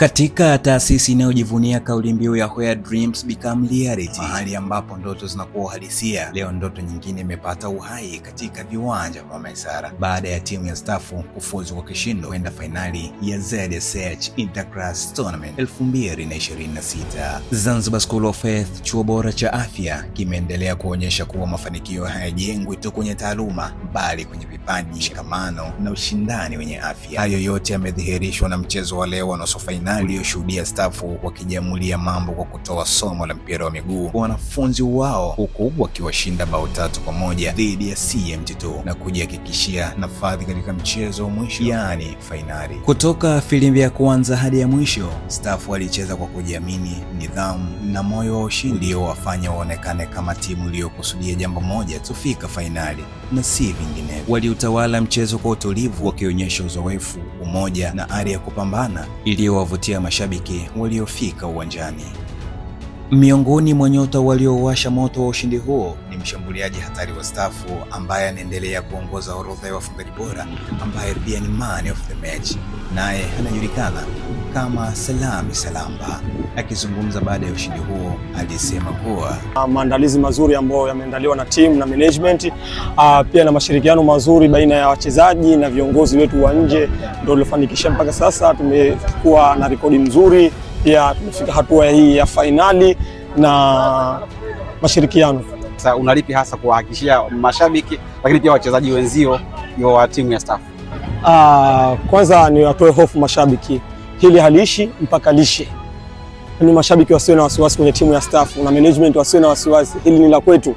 Katika taasisi inayojivunia kauli mbiu ya "Where Dreams Become Reality", mahali ambapo ndoto zinakuwa uhalisia, leo ndoto nyingine imepata uhai katika viwanja vya Maisara baada ya timu ya Stafu kufuzu kwa kishindo kwenda fainali ya ZSH Interclass Tournament 2026. Zanzibar School of Health, chuo bora cha afya, kimeendelea kuonyesha kuwa mafanikio hayajengwi tu kwenye taaluma, bali kwenye vipaji, mshikamano na ushindani wenye afya. Hayo yote yamedhihirishwa na mchezo wa leo wa nusu fainali ulioshuhudia Stafu wakijiamulia mambo kwa kutoa somo la mpira wa miguu kwa wanafunzi wao, huku wakiwashinda bao 3-1 dhidi ya CMT2 na kujihakikishia nafasi katika mchezo wa mwisho, yaani fainali. Kutoka filimbi ya kwanza hadi ya mwisho, Stafu walicheza kwa kujiamini, nidhamu na moyo wa ushindi uliowafanya waonekane kama timu iliyokusudia jambo moja: kufika fainali na si vinginevyo. Waliutawala mchezo kwa utulivu, wakionyesha uzoefu, umoja na ari ya kupambana iliyowavutia mashabiki waliofika uwanjani. Miongoni mwa nyota waliowasha moto wa ushindi huo ni mshambuliaji hatari wa Stafu ambaye anaendelea kuongoza orodha ya wafungaji bora, ambaye pia ni man of the match, naye anajulikana kama Salami Salamba. Akizungumza baada ya ushindi huo, alisema kuwa Maandalizi mazuri ambayo yameandaliwa na timu na management, pia na mashirikiano mazuri baina ya wachezaji na viongozi wetu wa nje ndio uliofanikisha mpaka sasa tumekuwa na rekodi nzuri, pia tumefika hatua hii ya fainali na mashirikiano. Sasa una lipi hasa kuwahakikishia mashabiki lakini pia wachezaji wenzio wa timu ya Staff? Kwanza ni watoe hofu mashabiki, hili haliishi mpaka liishe. Ni mashabiki wasiwe na wasiwasi kwenye timu ya Staff na management wasiwe na wasiwasi, hili ni la kwetu.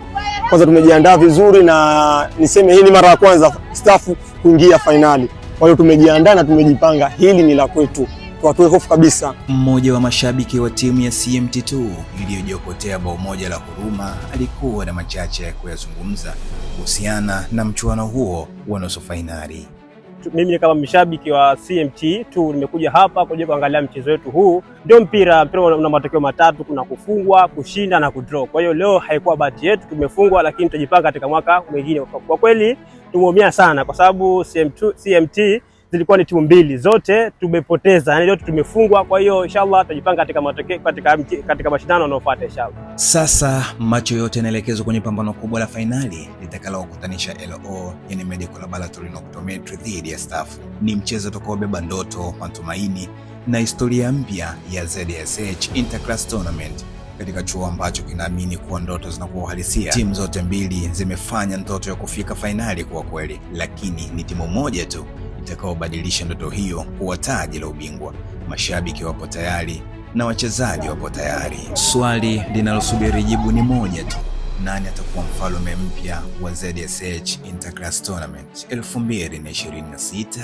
Kwanza tumejiandaa vizuri, na niseme hii ni mara ya kwanza Staff kuingia fainali, kwa hiyo tumejiandaa na tumejipanga, hili ni la kwetu, tuwatoe hofu kabisa. Mmoja wa mashabiki wa timu ya CMT2 iliyojiokotea bao moja la huruma alikuwa na machache ya kuyazungumza kuhusiana na mchuano huo wa nusu fainali. Mimi kama mshabiki wa CMT tu nimekuja hapa kuja kuangalia mchezo wetu huu. Ndio mpira, mpira una matokeo matatu, kuna kufungwa, kushinda na kudraw. Kwa hiyo leo haikuwa bahati yetu, tumefungwa, lakini tutajipanga katika mwaka mwingine. Kwa kweli tumeumia sana, kwa sababu CM2, CMT zilikuwa ni timu mbili, zote tumepoteza, yani zote tumefungwa. Kwa hiyo inshallah tutajipanga katika matokeo, katika mashindano yanayofuata inshallah. Sasa macho yote yanaelekezwa kwenye pambano kubwa la fainali litakalokutanisha LO, yani Medical Laboratory na Optometry dhidi ya Staff. Ni mchezo utakaobeba ndoto, matumaini na historia mpya ya ZSH Interclass Tournament katika chuo ambacho kinaamini kuwa ndoto zinakuwa uhalisia. Timu zote mbili zimefanya ndoto ya kufika fainali kuwa kweli, lakini ni timu moja tu itakaobadilisha ndoto hiyo kuwa taji la ubingwa. Mashabiki wapo tayari na wachezaji wapo tayari. Swali linalosubiri jibu ni moja tu: nani atakuwa mfalme mpya wa ZSH Interclass Tournament 2026?